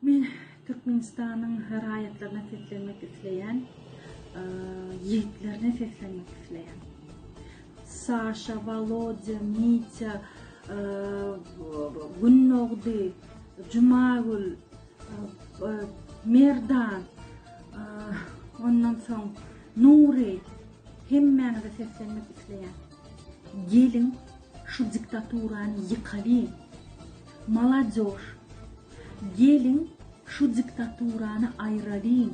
Men Türkmenistanyň raýatlaryna seslenmek isleýän, ýigitlerine seslenmek isleýän. Saşa, Wolodýa, Mitýa, Gündogdy, Jumagül, Merdan, ondan soň Nury hemmäňize seslenmek isleýän. Geliň şu diktaturany ýykalyň. Maladýož. Geliň şu diktaturany aýralyň.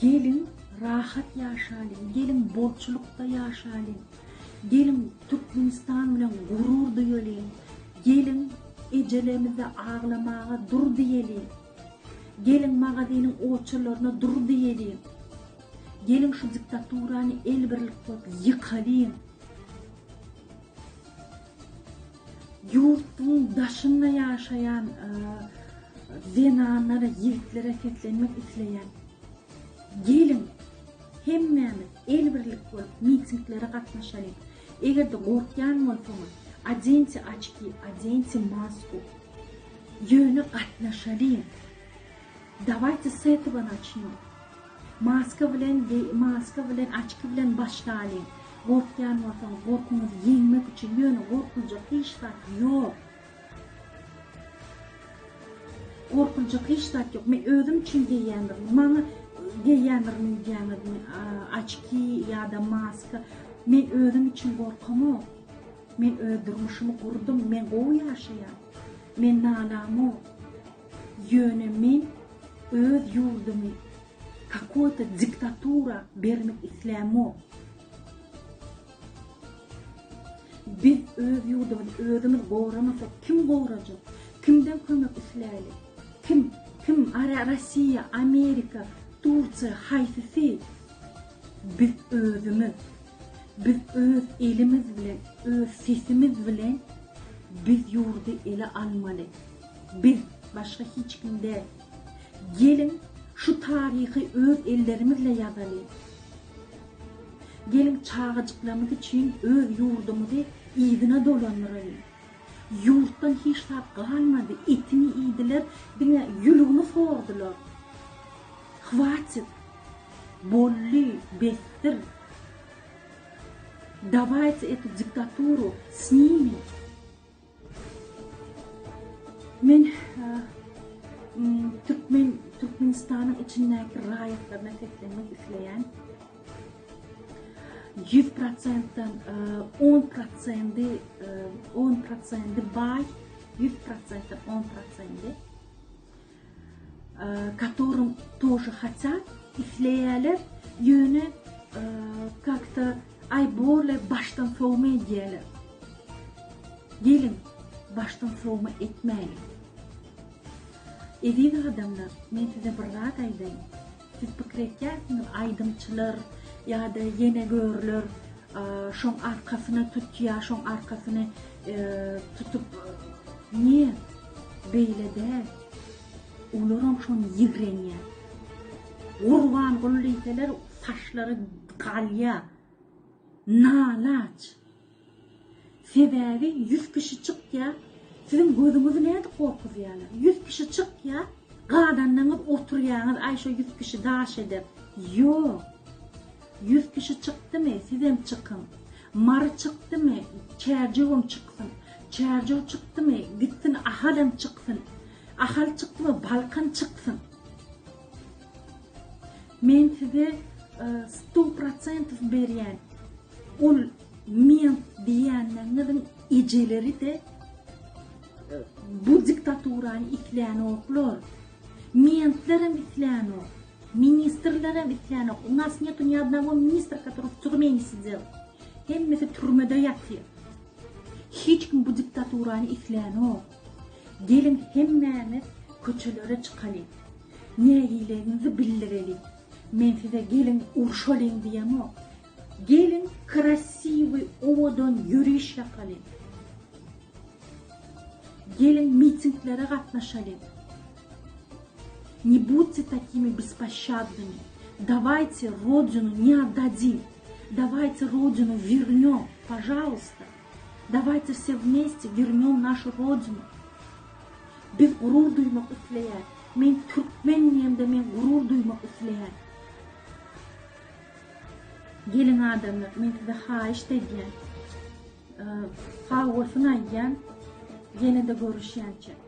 Geliň rahat ýaşalyň. Geliň bolçulykda ýaşalyň. Geliň Türkmenistan bilen gurur duýalyň. Geliň ejelerimize aglamaga dur diýeliň. Geliň magazynyň oçurlaryna dur diýeliň. Geliň şu diktaturany el birlik bolup ýykalyň. Ýurduň daşynda ýaşaýan zenanlara, ýigitlere seslenmek isleýän. Geliň, hemmämiz el birlik bolup mitinglere gatnaşalyň. Eger-de gorkýan bolsaňyz, odente oçki, odente masku. Ýöne gatnaşalyň. Dawayte s этого naçnýom. Maska bilen maska bilen açki bilen başlalyň. Gorkýan bolsaňyz gorkyňyzy ýeňmek üçin ýöne gorkuljak hiç zat ýok. Gorkuljak hiç zat ýok. Men özüm üçin geýýändirin. Maňa geýýändirin öýdýäňizmi açki ýa-da maska. Men özüm üçin gorkamok. Men öz durmuşymy gurdum. Men gowy ýaşaýan. Men nalamok. Ýöne men öz ýurdumy kakoýta diktatura bermek islämok. Biz öz ýurdumyzy özümiz goramasak kim gorajak? Kimden kömek isläýli? Kim? Kim? Ara Rossiýa, Amerika, Tursiýa haýsysy? Biz özümiz. Biz öz elimiz bilen, öz sesimiz bilen biz ýurdy ele almaly. Biz, başga hiç kim däl. Geliň, şu taryhy öz ellerimizle ýazalyň. Geliň, çagajyklarymyz üçin öz ýurdumyzy yzyna dolandyralyň. Ýurtdan hiç zat galmady, etini iýdiler, diňe ýülügini sordular. Hwatit! Boldy, besdir! Dawayte etu diktaturu snimim! Men Türkmen Türkmenistanyň içindäki raýatlaryna seslenmek isleýän. 100 prosentden 10 prosendi 10 prosendi baý, 100 prosentden 10 prosendi Kotorym тоже hatýat isleýäler ýöne kakda aý borle başdan sowma edýäler. Geliň başdan sowma etmäliň. Eziz adamlar men size bir zat aýdaýyn. Siz pikir etýärsiňiz aýdymçylar ýa-da ýene görler şoň arkasyny tutýa şoň arkasyny tutup ne beýle däl. Olaram şony ýigrenýär. Gurbanguly diýseler saçlary galýar. Nalaç. Sebäbi 100 kişi çykýar, siziň gözüňizi nädip gorkuzýarlar? 100 kişi çykýar, galanlaryňyz oturýaňyz, aý şo 100 kişi daş eder. Ýok. 100 kişi çykdymy, sizem çykyň. Mary çykdymy, Çärjewem çyksyn. Çärjew çykdymy, gitsin Ahalem çyksyn. Ahal çykdymy, Balkan çyksyn. Men size sto prosentow berýän. Ol ment diýýänleriňiziň ejeleri-de bu diktaturany islänoklar. Mentlerem islänok. Ministrlerem islänok. U nas netu ni odnogo ministra, который w türme ne sidel. Hemmesi türmede ýatyr. Hiç kim bu diktaturany islänok. Geliň hemmämiz köçelere çykalyň. Nägilegiňizi bildireliň. Men size geliň urşalyň diýemok. Geliň krasiwy owadan ýöriş ýapalyň. Geliň mitinglere gatnaşalyň. Ne budte takimi bespoşadnymi. Dawayte rodinu ne otdadim. Dawayte rodinu wernem, pažalusta. Dawayte vse vmeste wernem našu rodinu. Biz gurur duýmak isleýäs. Men türkmen diýemde men gurur duýmak isleýän. Geliň adamlar, men size haýyşt edýän. Sag bolsun aýdýan. Ýene-de görüşýänçä.